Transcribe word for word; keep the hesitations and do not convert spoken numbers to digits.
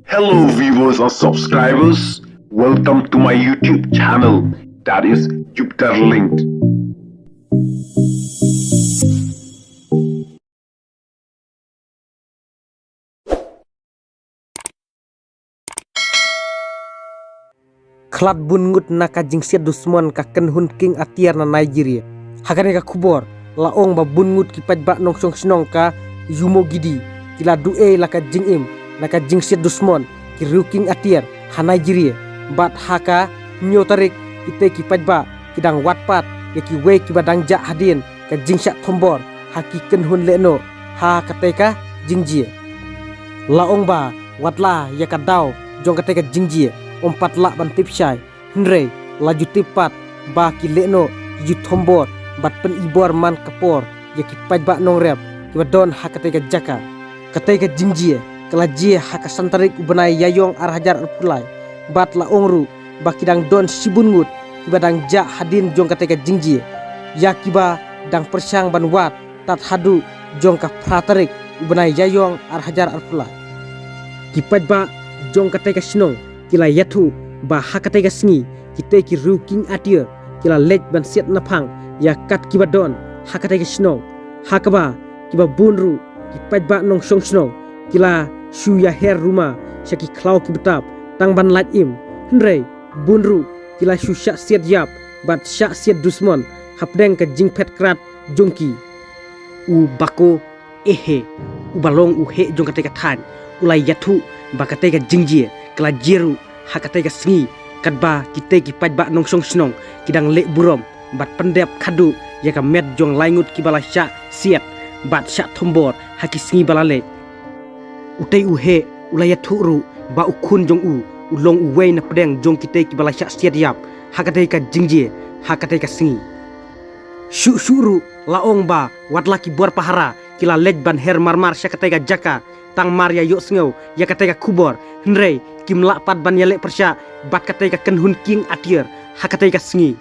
Hello, viewers and subscribers. Welcome to my YouTube channel, that is Jupiter Linked. Khlad bun ngut na ka jingsiat dusmon ka kynhun kieng atiar na Nigeria. Ha kane ka khubor la ong ba bun ngut ki paidbah nongshong shnong ka Yumogidi ki la duh ei la ka jingim na ka jingsiat dusmon ki riew kieng atiar ha Nigeria. Bad ha ka hynñiew tarik, kitei ki paidbah ki dang wad pat ïa kiwei kiba dang jah hadien ka jingshah thombor ha ki kynhun lehnoh ha katei ka jingjia. La ong ba watla ïa ka daw jong katei ka jingjia ym pat lah ban tip shai, hynrei la ju tip pat ba ki lehnoh ki ju thombor bad pynibor man ka por ïa ki paidbah nongrep kiba don ha katei ka jaka. Katei ka jingjia ka la jia ha ka san tarik u bnai Ïaïong ar hajar arphew lai. Bad la ong ruh ba ki dang don shibun ngut kiba dang jah hadien jong katei ka jingjia, ïa kiba dang pyrshang ban wad tad haduh jong ka phra tarik u bnai Ïaïong ar hajar arphew lai. Ki paidbah jong katei ka shnong ki la ïathuh ba ha katei ka sngi kitei ki riew kieng atiar ki la leit ban siat naphang ïa kat kiba don ha katei ka shnong, ha kaba kiba bun ruh ki paidbah nongshong shnong ki la shu ïaher ruma sha ki khlaw ki btap tang ban lait im, hynrei bun ruh ki la shu shah siat ïap bad shah siat dusmon hapdeng ka jingphet krad jong ki. U Bako Ehe, uba long u heh jong katei ka thaiñ, u la ïathuh ba katei ka jingjia ka la jia ruh ha katei ka sngi, katba kitei ki paidbah nongshong shnong ki dang leh burom bad pyndep khadduh ïa ka met jong lai ngut kiba la shah siat bad shah thombor ha ki sngi ba la leit. Utei u heh u la ïathuh ruh ba u khun jong u u long uwei na pdeng jong kitei kiba la shah siat ïap ha katei ka jingjia ha katei ka sngi. Shuh shuh ruh la ong ba watla ki bor pahara ki la leit ban her marmar sha katei ka jaka tang mar ïa ïohsngew ïa katei ka khubor, hynrei kim lah pat ban ïaleh pyrshah bad katei ka kynhun kieng atiar ha katei ka sngi.